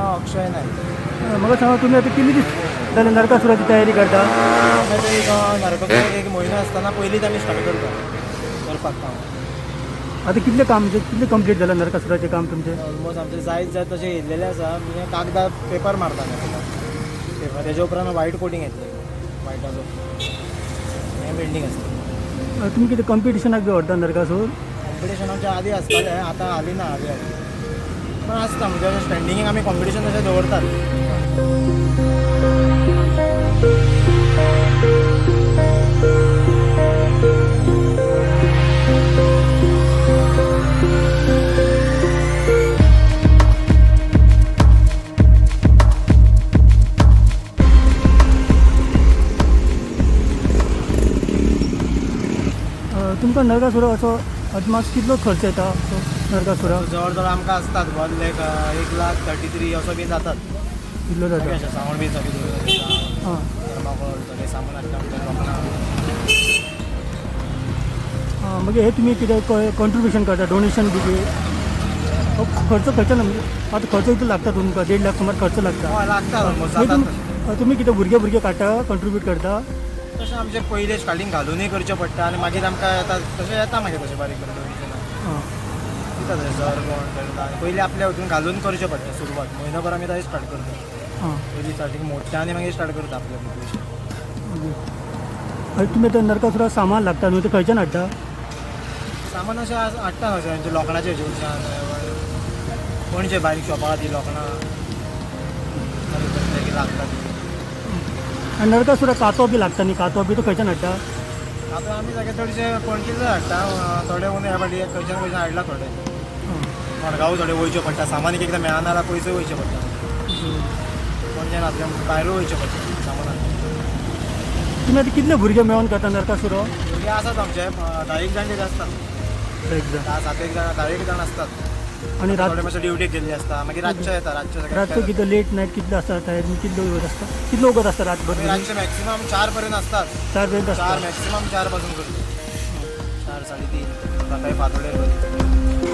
नांव अक्षय नायक. म्हाका सांगा, तुमी आतां कितले दीस जाले नरकासुराची तयारी करता? आमी आतां एक नरकासूराक एक म्हयनो आसतना पयलींच आमी स्टार्ट करता करपाक काम. आतां कितलें काम, कितलें कंप्लीट जालां नरकासुराचें काम तुमचें? ऑलमोस्ट आमचें जायत जायत तशें येयल्लेलें आसा. म्हणजे कागदार पेपर मारता आमी आतां पेपर, तेजे उपरांत वायट कोटींग येतलें वायटाचो, हें पेंटींग आसता. तुमी कितें कंपिटिशनाक बी व्हरता नरकासूर? कॉम्पिटिशन आमच्या आदी आसतालें, आतां हालीं ना. हालीं हालीं पण आसता, म्हणजे अशें स्टँडिंगेक आमी कॉम्पिटिशन तशें दवरतात. तुमकां नरकासुरा असो अदमास कितलो खर्च येता असो नरकासुरा? जवळ जवळ आमकां आसतात 1 लाख, 1,33,000 असो बी जातात. कितलो जाता? अशें सावंड बी सगळें दवरता, आं. थर्माकोल सगळें सामान हाडटा आमचें लोकांना. आं, मागीर हे तुमी कितें कॉन्ट्रिब्युशन करता, डोनेशन बी कितें? हो खर्च खंयच्यान, म्हणजे आतां खर्च कितलो लागता तुमकां? 1.5 लाख सुमार खर्च लागता. हय, लागता ऑलमोस्ट मागीर जातात तुमी तुमी कितें भुरगे भुरगे काडटा, कॉन्ट्रिब्यूट करता? तशें आमचें पयलें स्टार्टींग घालुनूय करचें पडटा आनी मागीर आमकां येता तशें येता, मागीर तशें बारीक बारीक डोनेशनां आं. दिता तशें सर कोण करता. आनी पयलीं आपल्या हितून घालून करचें पडटा सुरवात. म्हयनोभर आमी तशें स्टार्ट करता. आं. पयलीं स्टार्टींग मोडटा आनी मागीर स्टार्ट करता आपले आपले पयशे. ओके. आनी तुमी आतां नरकासुरा सामान लागता न्हू, तें खंयच्यान हाडटा? सामान अशें हाडटा न्हू अशें लोखणाचें हेजेवयल्यान, पणजे बारीक शॉपां ती लोखणां बारीक कसलें लागता ती. आनी नरकासुरा कातो बी लागता न्ही, कातो बी तो खंयच्यान हाडटा? आतां आमी सगळे चडशे पणजेच हाडटा, थोडे ह्या फाटी खंयच्यान खंयच्यान हाडला थोडे. आं. मडगांव थोडे वयचें पडटा सामान, एक एकदां मेळना जाल्यार पयसय वयचें पडटा. पणजे नासलें भायरूय वयचें पडटा सामान हाडपाक. तुमी आतां कितले भुरगे मेळोन करता नरकासुरो? भुरगे आसात आमचे 10 एक जाण तरी आसतात. एक जाण? 10, 7 एक जाण, 10 एक जाण असतात. आनी रात थोडे मातशे ड्युटीक गेल्ली आसता, मागीर रातचे येता, रातचे सगळे रातचो एकठांय कितें लेट नायट कितलो आसता तयारी, कितलो वगत आसता, कितलो वगत आसता रातभर? जाता. रातचे मॅक्सिमम 4 पर्यंत असतात. 4 पर्यंत 4 आसता? मॅक्सिमम 4 पासून करतो, 4, 3:30, सकाळी फांतोडेर पर्यंत.